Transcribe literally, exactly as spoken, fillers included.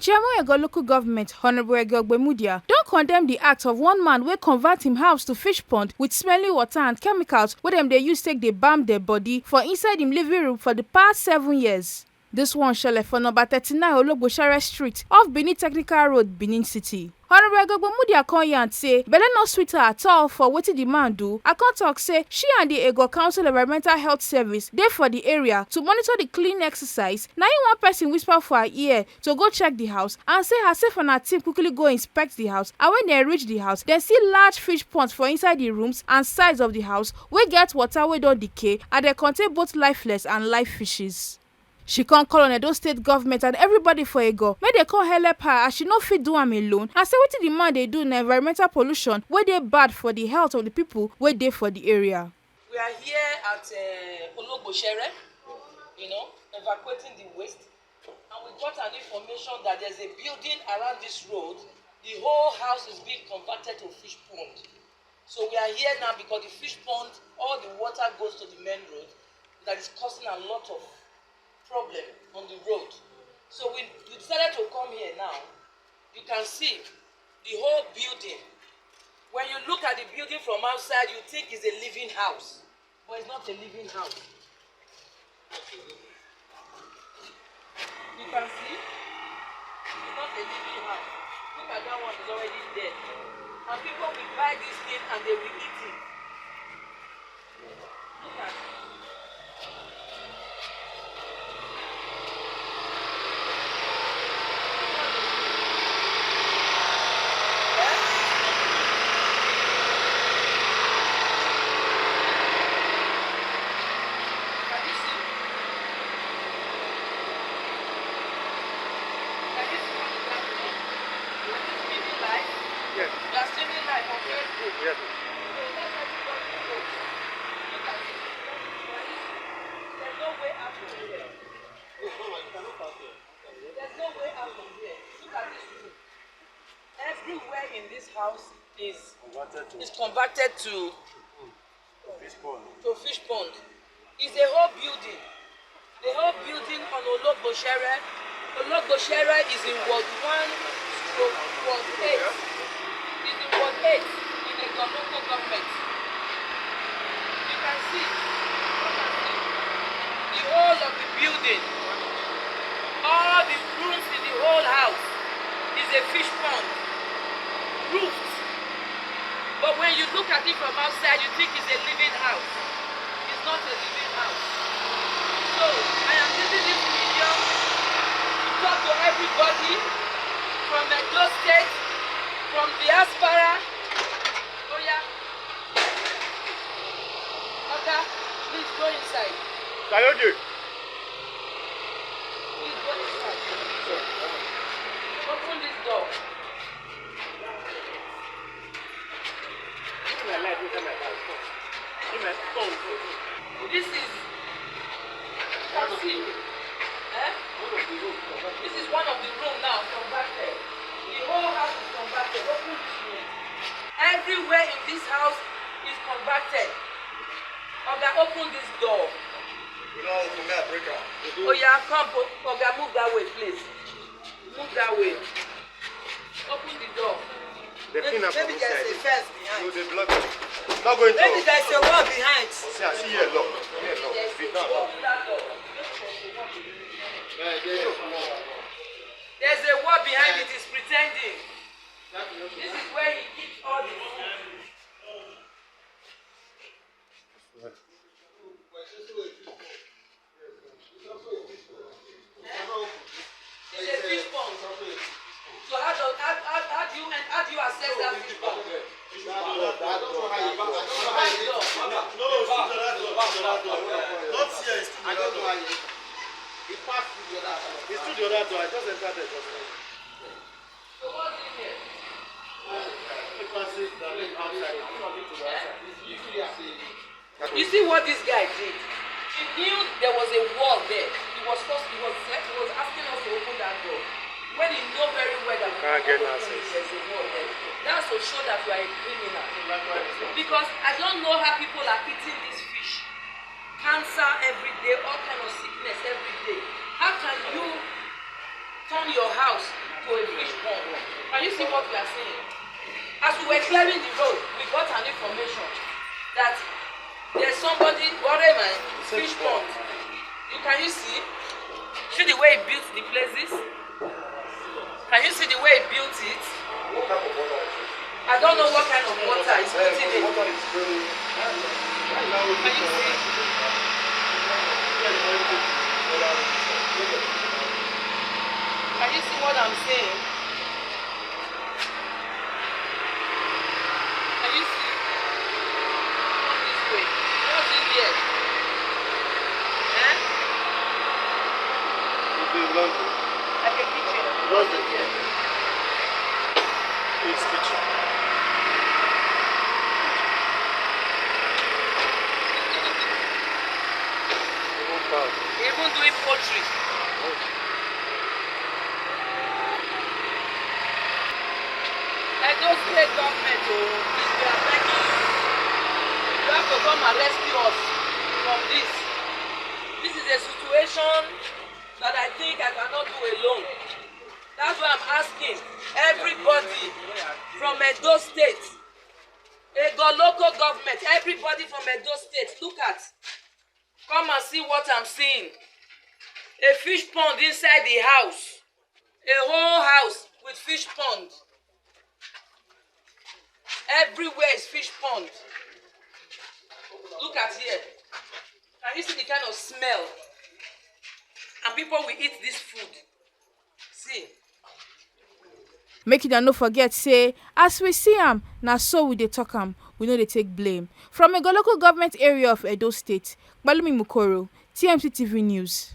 Chairman Ego Local Government, Honorable Ego Ogbemudia, don condemn the act of one man wey convert him house to fish pond with smelly water and chemicals wey dem dey use take dey bam their body for inside him living room for the past seven years. This one shele for number thirty-nine Ologboshare Street off Benin Technical Road, Benin City. Honorable Ego Ogbemudia come yarn say belle no sweet her at all for wetin the man do. I come talk say she and the Ego Council Environmental Health Service dey for the area to monitor the clean exercise. Na him one person whisper for her ear to go check the house and say herself and her team quickly go inspect the house. And when dem reach the house, dem see large fish ponds for inside the rooms and sides of the house wey get water wey don decay and dem contain both lifeless and life fishes. She come call on Edo State government and everybody for Ego make dem come help her as she no fit do am alone and say wetin the man dey do na environmental pollution wey dey bad for the health of the people wey dey for the area. We are here at uh, Ologboshare, you know, evacuating the waste. And we got an information that there's a building around this road. The whole house is being converted to fish pond. So we are here now because the fish pond, all the water goes to the main road. That is causing a lot of problem on the road. So we, we decided to come here now. You can see the whole building. When you look at the building from outside, you think it's a living house, but it's not a living house. You can see, it's not a living house. Look at that one, it's already dead. And people will buy this thing and they will eat it. Look at it. Yes. You are streaming live on Facebook. Yes. So let everybody know. Look at it. There's no way out from here. There's no way out from here. Look at this room. Everywhere in this house is is converted to fish pond. To fish pond. It's a whole building. The whole building on Ologboshare. Ologboshare is in Ward one stroke Ward eight. It's in Ward eight in the local government. You can see, you can see the whole of the building. All the rooms in the whole house is a fish pond, roofed. But when you look at it from outside, you think it's a living house. It's not a living house. So I am using this medium to talk to everybody from Edo State, from diaspora. Oh yeah. Oga, please go inside. Kayode. Please go inside. Open this door. This is, you can see, eh? This is one of the room now, converted. The whole house is converted. Open this room. Everywhere in this house is converted. Oga, open this door. You know, open that break out. Oh yeah, come, Oga, move that way, please. Move that way. Open the door. The thing happen inside. Maybe there's a fence behind. No, they block it. Not going to. Maybe there's a wall behind. See, I see here, look. Here, look. Sit down. Open that door. There's a wall behind it. It's pretending. This is where he keeps all the food. It's a fish pond. So how do, how, how, how do you, how do you access that fish pond? Not here, it's still the other door. It's still the other door. I just entered there just now. You see what this guy did? He knew there was a wall there. He was forced, he was, he was asking us to open that door. When he know very well that we can't get access. There's a wall there. That's to show that you are a criminal. Because I don't know how people are eating this fish. Cancer every day, all kind of sickness every day. How can you turn your house Go a fish pond. Can you see what we are saying? As we were clearing the road, we got an information that there's somebody worry my fish pond. You, can you see? See the way he built the places? Can you see the way he built it? I don't know what kind of water is putting in. Can you see? Can you see what I'm saying? Can you see? Come this way. What's in there? Eh? Like a kitchen. What's in there? It's kitchen. Even doing poultry. Edo State government, oh, please, we are begging you. You have to come and rescue us from this. This is a situation that I think I cannot do alone. That's why I'm asking everybody from Edo State, Edo local government, everybody from Edo State, look at. Come and see what I'm seeing. A fish pond inside the house. A whole house with fish pond. Everywhere is fish pond. Look at here. Can you see the kind of smell? And people will eat this food. See. Make una no forget say, as we see am, na so we dey talk am, we no dey take blame. From Edo local government area of Edo State, Balumi Mukoro, T M C T V News.